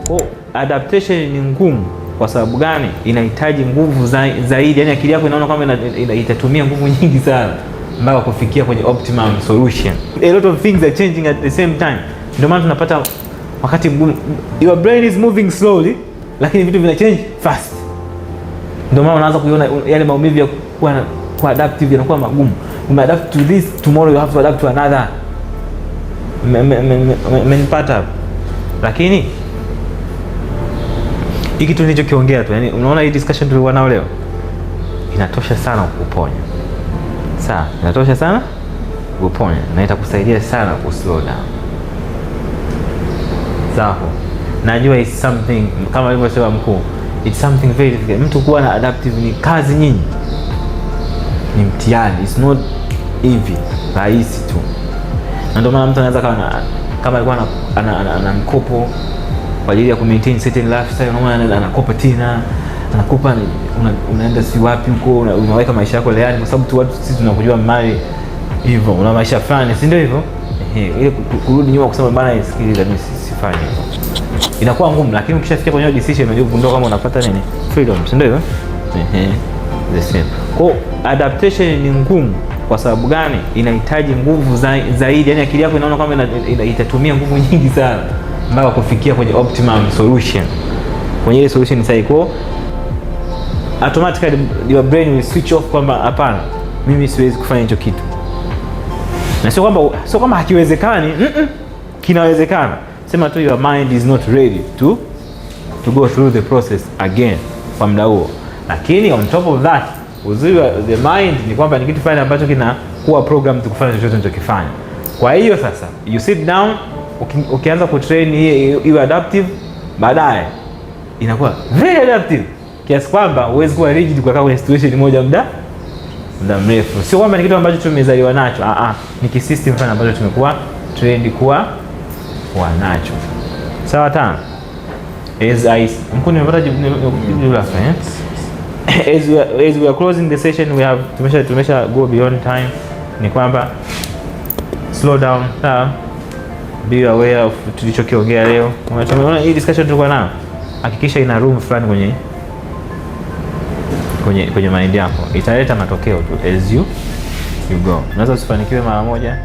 Kwa adaptation ni ngumu. Kwa sababu gani? Inahitaji nguvu zaidi, yani akili yako inaona kwamba itatumia nguvu nyingi sana mpaka kufikia kwenye optimum solution. A lot of things are changing at the same time, ndio maana tunapata wakati mgumu. Your brain is moving slowly, lakini vitu vina change fast. Ndio maana unaanza kuiona yale maumivu ya kuwa adaptive yanakuwa magumu. Umeadapt to this, tomorrow you have to adapt to another. Umenipata hapo? Lakini hiki kitu nilichokiongea tu, yani unaona hii discussion tulikuwa nao leo inatosha sana kukuponya. Sawa, inatosha sana kukuponya na itakusaidia sana ku slow down. Sawa. Najua it's something kama alivyosema mkuu, it's something very difficult. Mtu kuwa na adaptive ni kazi nyingi, ni mtihani, it's not hivi rahisi tu, na ndio maana mtu anaweza kama alikuwa ana mkopo kwa ajili ya ku maintain certain lifestyle, unaona anakopa tena, anakopa, unaenda si wapi huko, unaweka maisha yako leani, kwa sababu tu watu sisi tunakujua mali hivyo, una maisha fulani, si ndio hivyo? Ehe, ile kurudi nyuma kusema, "Bana, sikiliza, mimi sifanyi hivyo," inakuwa ngumu, lakini ukishafikia kwenye hiyo decision unajua kugundua kama unapata nini, freedom, si ndio hivyo? Ehe, the same. Kwa adaptation ni ngumu. Kwa sababu gani? Inahitaji nguvu zaidi, yani akili yako inaona kwamba itatumia nguvu nyingi sana mpaka kufikia kwenye optimum solution, kwenye ile solution sahihi. Kwa automatically your brain will switch off kwamba hapana, mimi siwezi kufanya hicho kitu, na sio kwamba hakiwezekani, kinawezekana. Sema tu your mind is not ready to go through the process again kwa muda huo. Lakini on top of that, uzuri wa the mind ni kwamba ni kitu fulani ambacho kinakuwa programmed kufanya chochote unachokifanya. Kwa hiyo sasa you sit down, ukianza kutrain hii iwe adaptive, baadaye inakuwa very adaptive kiasi kwamba huwezi kuwa rigid kukaa kwenye situation moja muda mrefu. Sio kwamba ni kitu ambacho tumezaliwa nacho, ah ah, ni kisystem fulani ambacho tumekuwa trained kuwa nacho. Sawa tano. As I mkuu nimepata jibu lako, eh? As we are closing the session, we have tumesha go beyond time, ni kwamba slow down, sawa? Be aware of tulichokiongea leo. Umeona hii discussion tulikuwa nayo, hakikisha ina room fulani kwenye mind yako, italeta matokeo tu as you go. Unaweza usifanikiwe mara moja.